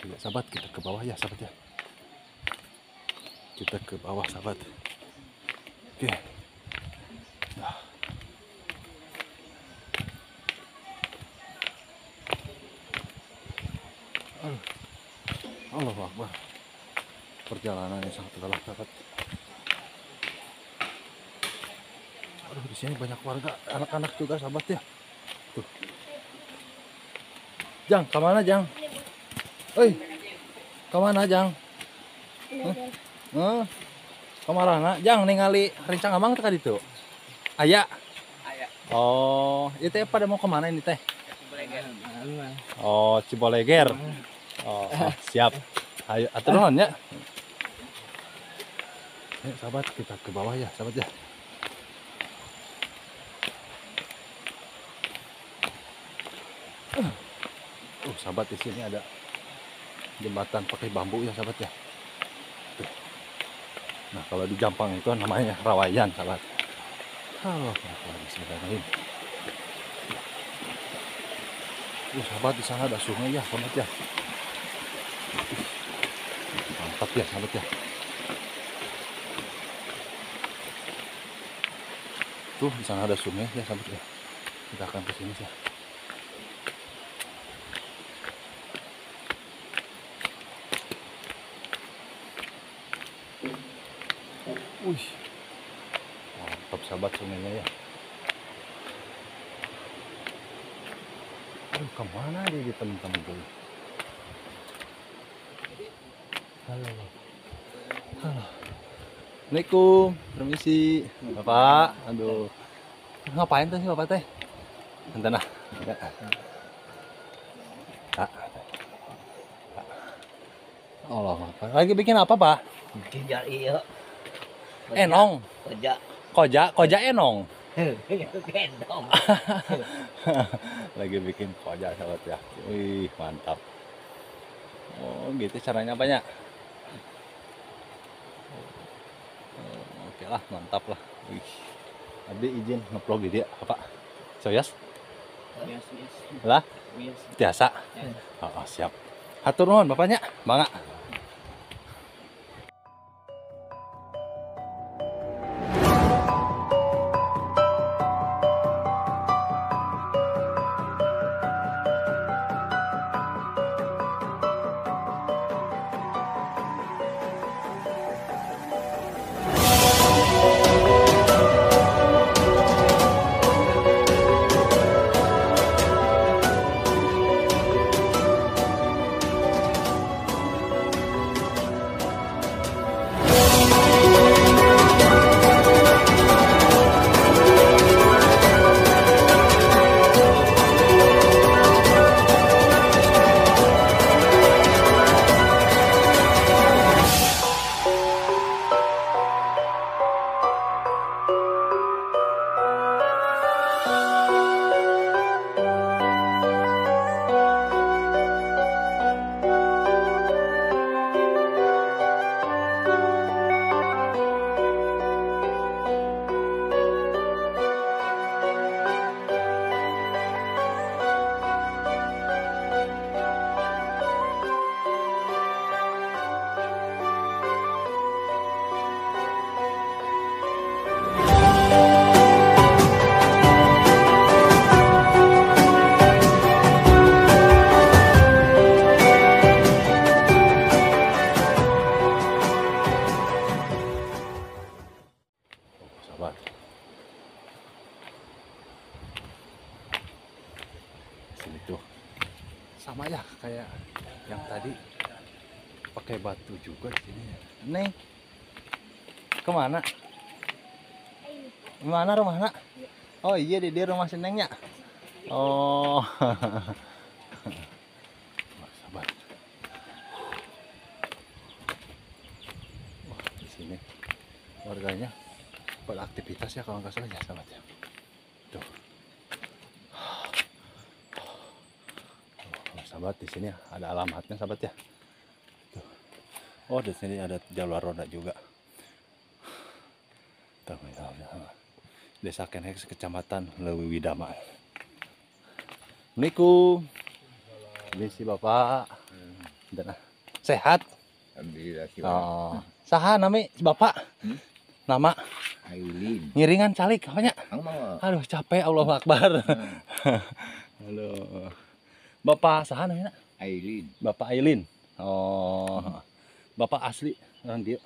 Ya, sahabat, kita ke bawah ya, sahabat ya. Kita ke bawah, sahabat. Oke. Nah. Aduh. Allahu Akbar. Perjalanan yang sangat lelah, sahabat. Aduh, di sini banyak warga, anak-anak juga, sahabat ya. Tuh. Jang, kemana Jang? Oi, kemana Jang? Hah? Kemana? Jang, ningali rencang abang teh ditu. Aya. Aya. Oh, itu teh pada mau kemana ini teh? Ciboleger. Oh, Ciboleger. Oh, siap. Ayo, atur nuhun ya. Ayo, sahabat, kita ke bawah ya, sahabat ya. Sahabat, di sini ada jembatan pakai bambu ya, sahabat ya. Tuh. Nah, kalau di Jampang itu namanya rawayan, sahabat. Halo, bismillahirrahmanirrahim. Sahabat, di sana ada sungai ya, sahabat ya. Mantap ya, sahabat ya. Tuh, di sana ada sungai ya, sahabat ya. Kita akan ke sini ya. Wih, mantap sahabat sungainya ya. Aduh, kemana dia di teman-teman dulu? Halo, halo. Assalamualaikum, permisi, bapak. Aduh, ngapain tuh sih bapak teh? Bentar nah. Allah, lagi bikin apa pak? Bikin iya. Enong. Koja. Koja, koja enong. Enong. Lagi bikin koja sahabat ya. Wih, mantap. Oh, gitu caranya banyak. Oh, oke lah, mantap lah. Wih. Abdi izin ngevlog gitu ya, apa? Soyas? Yes, yes. Lah? Yes. Biasa. Oh, oh, siap. Hatur nuhun bapaknya, bangga. Tuh sama ya kayak yang tadi, pakai batu juga di sini. Neng, kemana? Mana rumahnya? Oh iya, di rumah si Nengnya. Oh. Wah, sahabat. Wah, di sini warganya beraktivitas ya kalau nggak salah ya, sahabat ya. Tuh. Sahabat, di sini ada alamatnya sahabat ya. Tuh. Oh, di sini ada jalur roda juga. Tuh, Desa Kenhek, Kecamatan Leuwidama. Assalamualaikum. Ini si bapak. Bentar, ah. Sehat? Alhamdulillah sih. Oh. Saha nami Bapak? Hmm? Nama? Ailin. Ngiringan calik apanya? Aduh capek, Allahu Akbar. Halo. Bapak saha namanya? Ailin. Bapak Ailin. Oh. Bapak asli orang dia.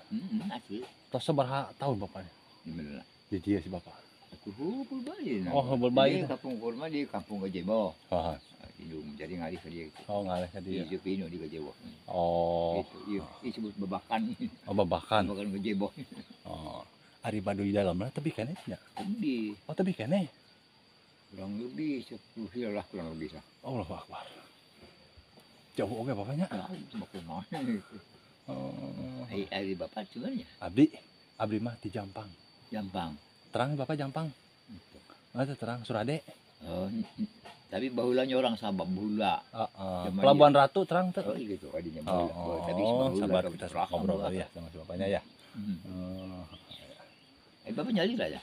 Asli. Tos sabaraha tahun bapaknya? Gimana? Di dia si bapak. Aku hubul bayi. Oh, hubul bayi. Di kampung kurma di kampung Gajebo. Heeh. Indung jadi ngalih ke dia. Oh, ngalih ke dia. Di Pino di Gajebo. Oh. Gitu. Iya, disebut babakan. Oh, babakan. Babakan Gajebo. Oh. Ari Baduy dalam lah tebi keneh nya. Tebi. Oh, tebi keneh. Kurang lebih 10 kilo lah, kurang lebih lah. Allahu Akbar. Jauh oke bapaknya. Ya, kumaha. Oh. Ari bapak sebenarnya. Abdi mah di Jampang. Jampang. Terang bapak Jampang. Oh, terang Surade. Oh, tapi bahulanya orang Sabah bahula. Pelabuhan Ratu terang tuh. Oh, gitu kadinya bahula. Oh, tapi sahabat kita ngobrol ya sama si bapaknya ya. Bapak nyali lah ya.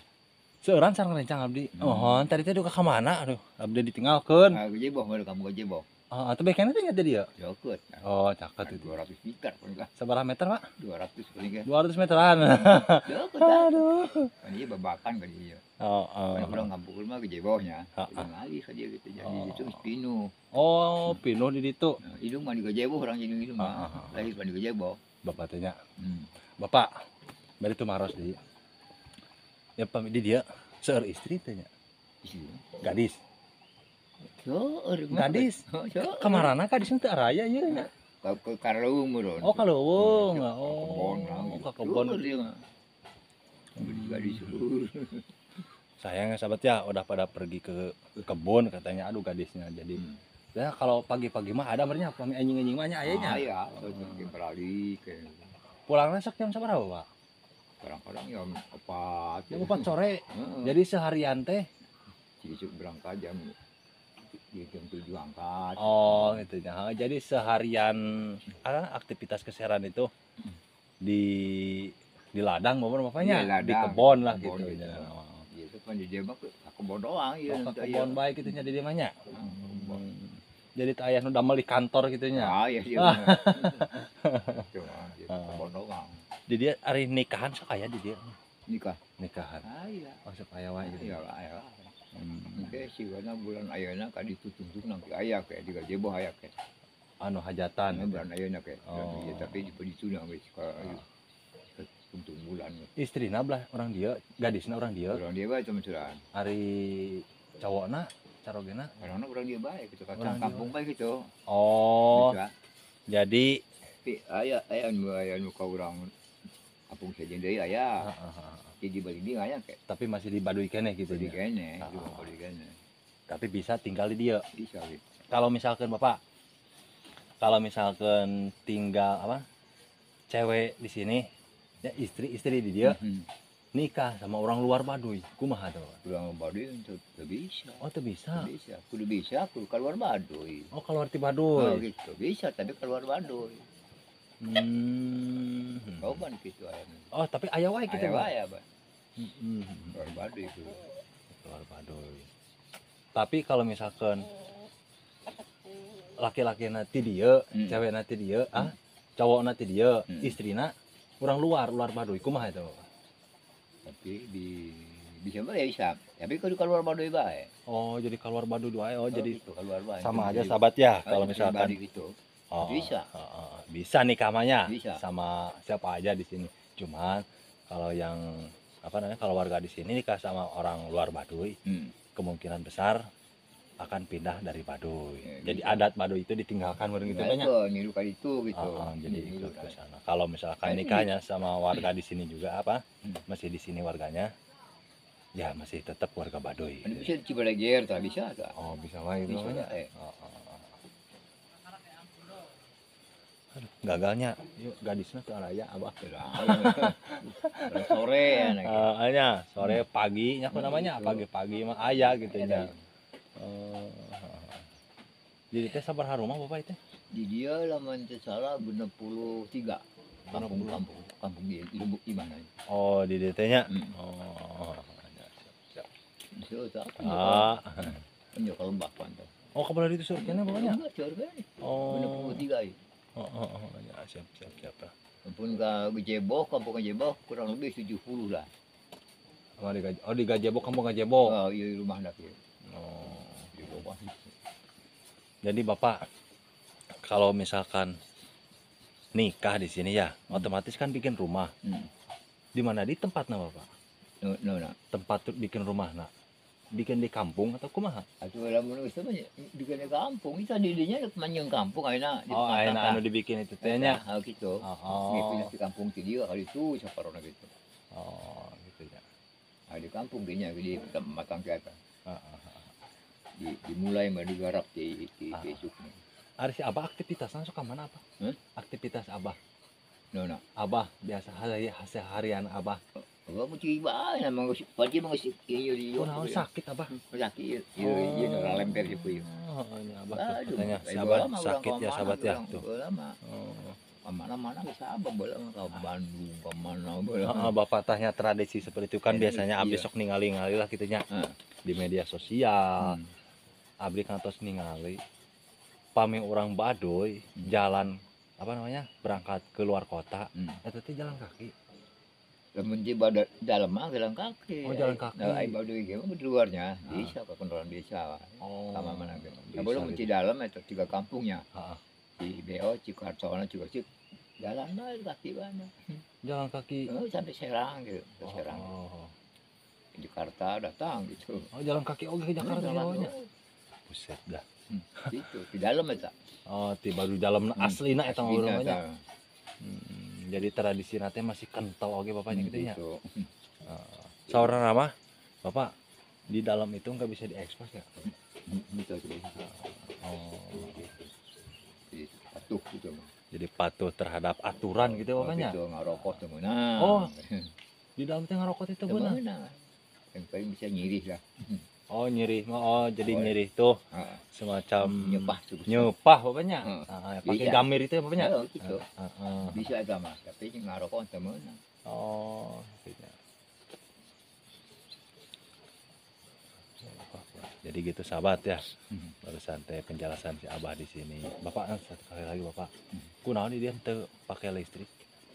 Seorang sareng rencang abdi. Oh, tadi teh duka ka mana? Aduh, abdi ditinggalkeun. Ah, Gajebo, mana kamu Gajebo? Ah, tapi kayaknya teh jadi ya? Cakep. Oh, cakep itu. 200 meter paling lah. Sabaraha meter, Pak? 200 paling kan. 200 meteran. Cakep. Aduh. Kan ieu babakan kan ieu. Oh, oh. Kan urang kampung mah Gajebohnya. Ngalih ka dia gitu. Jadi itu pinu. Oh, pinu di ditu. Indung mah di Gajebo urang indung itu mah. Lahir mah di Gajebo. Bapak teh nya. Bapak, bari tumaros deui. Ya pami di dia seueur istri teh nya. Istri. Gadis. Seueur gadis. Kamarana gadis teu araya ieu nya. Ka Karleuweung meureun. Oh, Karleuweung. Oh, ka kebon. Gadis. Sayangnya sahabat ya udah pada pergi ke kebun katanya, aduh gadisnya. Jadi ya kalau pagi-pagi mah ada merenya pami anjing-anjing mah nya aya nya. Aya, beralih ke. Pulangnya sok jam sabaraha, Pak? Kadang-kadang jam 4. Jam 4 sore. Jadi seharian teh Cicuk berangkat jam 7 angkat. Oh, gitu ya. Jadi seharian aktivitas keseharian itu di ladang maupun bapaknya, ya, di kebon lah gitu. Gitu. Itu kan di dia mah ke kebon doang ya. Ke kebon baik gitu nya di dia mah nya. Jadi teh aya nu damel di kantor gitu nya. Ah, iya iya. Cuma di kebon doang. Di dia ari nikahan sok aya di dia. Nikah. Nikahan. Ah iya. Oh, sok aya wae gitu. Iya aya. Oke, sigana bulan ayeuna ka ditutungtung nang aya ke di Gajebo aya ke. Anu hajatan. Bulan ayeuna ke. Oh. Ya, tapi di dituna geus ka tungtung bulan. Istrina belah orang dia, gadisna orang dia. Orang dia bae teman-teman. Ari cowokna, carogena? Orangna orang dia bae gitu, kampung bae gitu. Oh. Gitu, jadi aya aya anu aya nu ka urang kampung sejen deui aya. Jadi balik dia aya ke. Tapi masih di Baduy keneh gitu. Baduy keneh, cuma Baduy keneh. Tapi bisa tinggal di dia. Bisa gitu. Kalau misalkan Bapak, kalau misalkan tinggal apa? Cewek di sini, ya istri-istri di dia. Nikah sama orang luar Baduy, kumaha tuh? Orang Baduy teu bisa. Oh, teu bisa. Teu bisa. Kudu bisa, kudu keluar Baduy. Oh, keluar ti Baduy. Oh, gitu. Bisa, tapi keluar Baduy. Oh, kan gitu aya. Oh, tapi aya wae kitu, Aya wae, Pak. Keluar Baduy itu. Keluar Baduy. Tapi kalau misalkan laki-laki nanti dia, cewek nanti dia, cowok nanti dia, istrina orang luar Baduy, kumaha itu? Tapi bisa bae bisa. Tapi kudu keluar Baduy bae. Oh, jadi keluar Baduy wae. Oh, jadi gitu, keluar bae. Sama aja sahabat ya kalau misalkan gitu. Oh, bisa. Bisa nikah mahnya bisa. Sama siapa aja di sini. Cuman kalau yang apa namanya kalau warga di sini nikah sama orang luar Baduy, kemungkinan besar akan pindah dari Baduy. Ya, jadi gitu. Adat Baduy itu ditinggalkan bareng gitu banyak. Niru kali itu gitu. Jadi ikut ke sana. Kalau misalkan nikahnya sama warga di sini juga apa? Masih di sini warganya. Ya masih tetap warga Baduy. Gitu. Bisa Cibaleger tak bisa tak? Oh, bisa wae gitu bisa, banyak. Aduh, gagalnya. Yuk gadisnya tuh araya abah. Sore ya. Nya, sore pagi nya apa namanya? Pagi-pagi mah aya gitu nya. Jadi teh sabaraha rumah Bapak itu? Di dia lamun teu salah 63. Kampung di di mana? Oh, di dieu teh nya. Oh. Siap. Siap. Ah. Nya ka lembah pantai. Oh, ka belah ditu seueur keneh bapaknya? Seueur keneh. Oh. 63 ieu. Oh, ya, siap siap siap. Pun ke Gajeboh, kampung Gajeboh kurang lebih 70 lah. Oh, di Gajeboh, kampung Gajeboh. Oh, iya rumah nak ya. Oh. Di bawah. Jadi Bapak kalau misalkan nikah di sini ya, otomatis kan bikin rumah. Di mana di tempatnya Bapak? No, no, no. Tempat bikin rumah nak. Bikin di kampung atau kumaha? Atau lamun geus mah bikin di kampung, itu didinya manjang kampung ayeuna. Oh, ayeuna anu dibikin itu teh nya. Oh, gitu. Oh. Pindah di kampung ti dieu kali itu saparona gitu. Oh, gitu ya. Ah, di kampung gini di matang ke atas. Heeh. Dimulai mah digarap di besoknya. Ari si Abah aktivitasnya suka mana apa? Hmm? Aktivitas Abah. No, no. Abah biasa seharian Abah. Abah mau ciba, nama geus pagi mah geus ieu ieu. Kunaon sakit Abah? Sakit. Ieu ieu nu lemper ieu. Oh, ini Abah tuh katanya si Abah sakit ya sahabat ya tuh. Oh. Kemana-mana geus Abah baheula mah ka Bandung, ka mana baheula. Heeh, Bapak tanya tradisi seperti itu kan biasanya abdi sok ningali-ningali lah kitu nya. Di media sosial. Abdi kantos ningali pami urang Baduy jalan apa namanya? Berangkat keluar kota, eta teh jalan kaki. Lamun di dalam mah jalan kaki. Oh, jalan kaki. Nah, ai Baduy ge mah di luarnya, desa ke kendaraan desa. Oh. Sama mana ge. Nah, mun di dalam itu tiga kampungnya. Heeh. Di Beo, Cikartona, Cikosik. Jalan mah kaki mana. Jalan kaki. Oh, sampai Serang gitu, ke Serang. Oh. Jakarta datang gitu. Oh, jalan kaki oge ke Jakarta jauhnya. Buset dah. Gitu, di dalam eta. Oh, di baru dalam aslina eta mah urang nya. Jadi tradisi nate masih kental oge bapaknya gitu ya. Gitu. Saurang mah Bapak di dalam itu nggak bisa diekspos ya? Gitu. Oh. Jadi patuh gitu mah. Jadi patuh terhadap aturan gitu bapaknya. Gitu ngarokok teu meunang. Oh. Di dalam teh ngarokok itu beunang. Yang paling bisa nyirih lah. Oh, nyirih. Oh, jadi nyirih tuh semacam nyepah, nyepah bapaknya. Pakai gamir itu ya bapaknya. Oh, gitu. Bisa eta mah, tapi ngarokok teu meunang. Oh, gitu. Jadi gitu sahabat ya. Barusan teh penjelasan si Abah di sini. Bapak satu kali lagi Bapak. Kunaon di dia teu pakai listrik?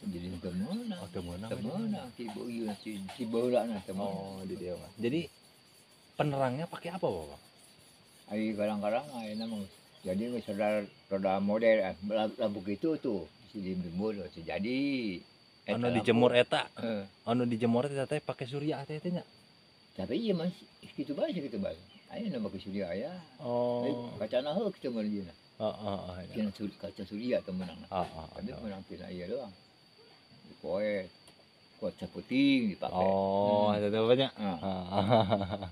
Jadi teu meunang. Oh, teu meunang. Teu meunang ti ieu ti baheulana teu meunang. Oh, di dia mah. Jadi penerangnya pakai apa Bapak? Ai kadang-kadang ayeuna mah jadi geus rada modern lampu kitu tuh dijemur jadi anu dijemur eta. Anu dijemur eta teh pakai surya teh nya. Tapi ieu mah kitu bae kitu bae. Ayeuna mah surya aya. Oh. Kacana heuh kitu mah dieuna. Heeh, heeh. Kaca surya teu meunang. Heeh. Tapi meunang tina ieu doang. Poe kuat saputing dipakai. Oh, ada banyak.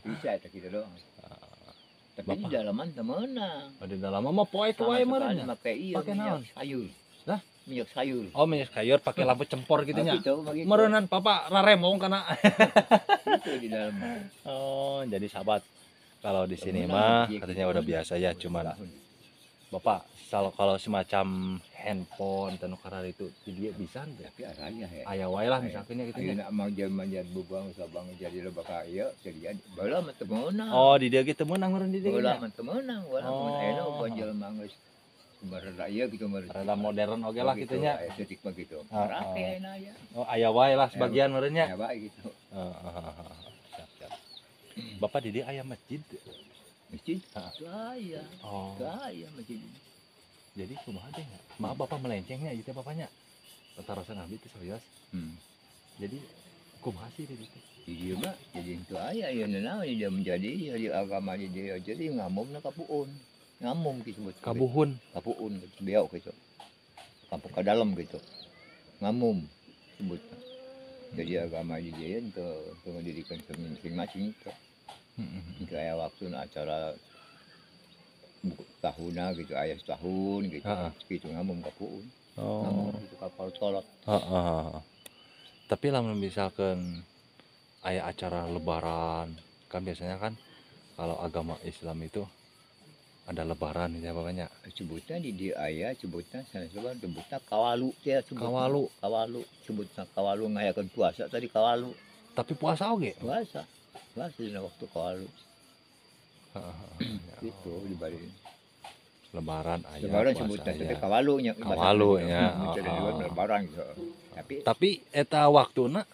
Bisa eta kitu doang. Tapi di dalaman teu meunang. Oh, di dalaman mah poe wae meureun nya. Make ieu minyak sayur. Lah, minyak sayur. Oh, minyak sayur pakai lampu cempor gitu nya. Gitu, Meureunnan Bapak raremong kana. Itu di dalam. Oh, jadi sahabat kalau di sini mah katanya udah biasa ya, cuman Bapak kalau semacam handphone tanu karar itu dia bisa teu? Tapi araya ya. Aya wae lah misalnya gitu nya. Ayeuna mah jelema bubang sabang jadi loba ka ieu jadi baheula mah teu meunang. Oh, di dieu ge teu meunang meureun di dieu. Baheula mah teu meunang, baheula mah ayeuna upan jelema geus rada ieu gitu meureun. Rada modern oge lah kitu nya. Estetik mah gitu. Rame ayeuna ya. Oh, aya wae lah sebagian meureun nya. Aya wae gitu. Heeh. Siap, siap. Bapak di dieu aya masjid? Masjid? Aya. Oh. Aya masjid. Jadi kumaha teh? Maaf Bapak melencengnya gitu bapaknya. Patarosan abdi teh serius. Jadi kumaha sih di dieu? Di dieu mah jadi itu aya ieu naon dia menjadi jadi agama di dieu jadi ngamumna ka puun. Ngamum kitu sebut. Kabuhun. Kapuun beok gitu. Kampung ka dalam gitu. Ngamum sebutna. Jadi agama di dieu teu mendirikan masing-masing itu. Itu aya waktu acara tahunna gitu, aya setahun gitu. Gitu ngamum ka puun. Oh. Ngamum gitu ka sholat. Heeh. Tapi lamun misalkan aya acara lebaran, kan biasanya kan kalau agama Islam itu ada lebaran gitu ya bapaknya. Sebutnya di dieu aya, sebutnya sanes lebaran, sebutnya kawalu teh sebutna. Kawalu. Kawalu, sebutna kawalu ngayakeun puasa tadi kawalu. Tapi puasa oge? Puasa. Puasa dina waktu kawalu. Gitu di balik. Lebaran aya. Lebaran sebutna teh kawalu nya. Kawalu nya. Lebaran gitu. Tapi eta waktuna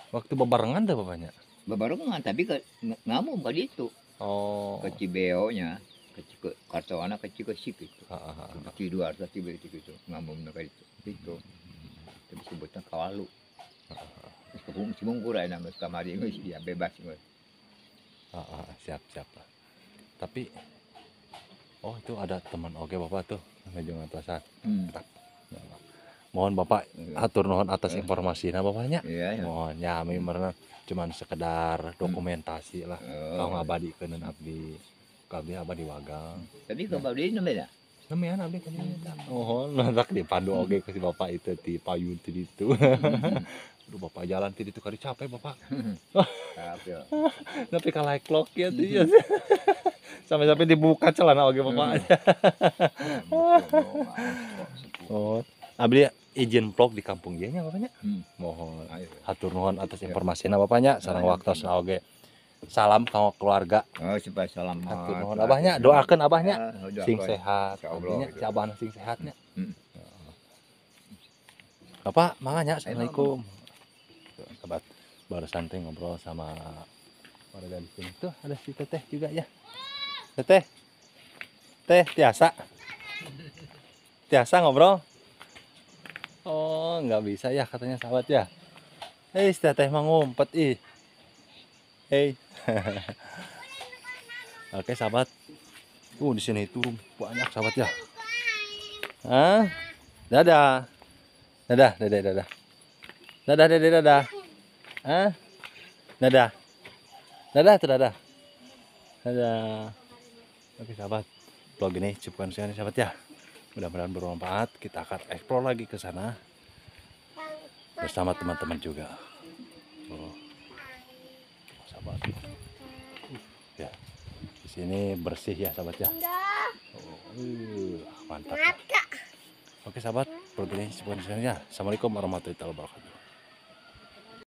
waktu bebarengan teh bapaknya. Bebarengan tapi ke ngamum ka ditu. Oh. Ke Cibeo nya, ke Kartawana ke Cikesik gitu. Ke Ciduarta Cibeo gitu ngamumna ka ditu. Itu. Tapi sebutna kawalu. Geus cimungkur aya geus kamari geus ya bebas geus. Siap siap lah. Tapi oh itu ada teman oke Bapak tuh menuju ngatasan. Mohon Bapak hatur nuhun atas informasinya Bapaknya. Iya, iya. Mohon ya memang cuman sekedar dokumentasi lah. Kau ngabadikeun abdi. Abdi abadi wagang. Tapi ke abdi nembe Nemean abdi ka dieu. Mohon nantak dipandu oge ke si Bapak itu di payun ti ditu. Aduh Bapak jalan ti ditu kali capek Bapak. Capek. Tapi ka klok ya tuh ya. Sampai-sampai dibuka celana oge Bapak. Oh, abdi izin vlog di kampung ieu nya Bapaknya. Mohon hatur nuhun atas informasina Bapaknya sareng waktosna oge. Salam kanggo keluarga. Oh, supaya salam. Hatur nuhun abahnya, doakeun abahnya sing sehat. Artinya si abahna sing sehatnya. Bapak, mangga nya. Assalamualaikum. Sahabat, barusan teh ngobrol sama warga di sini. Tuh ada si Teteh juga ya. Teteh. Teh tiasa. Tiasa ngobrol? Oh, nggak bisa ya katanya sahabat ya. Eh, Teteh mah ngumpet ih. Hey. Oke sahabat. Di sini itu banyak sahabat ya. Hah? Dadah. Dadah, dadah, dadah. Dadah, dadah, dadah. Hah? Dadah. Dadah tuh dadah. Dadah. Oke sahabat, vlog ini cukupkan sekian sahabat ya. Mudah-mudahan bermanfaat. Kita akan explore lagi ke sana bersama teman-teman juga. Oh. Sahabat. Ya. Di sini bersih ya sahabat ya. Oh, mantap. Ya. Oke sahabat, vlog ini cukupkan sekian ya. Assalamualaikum warahmatullahi wabarakatuh.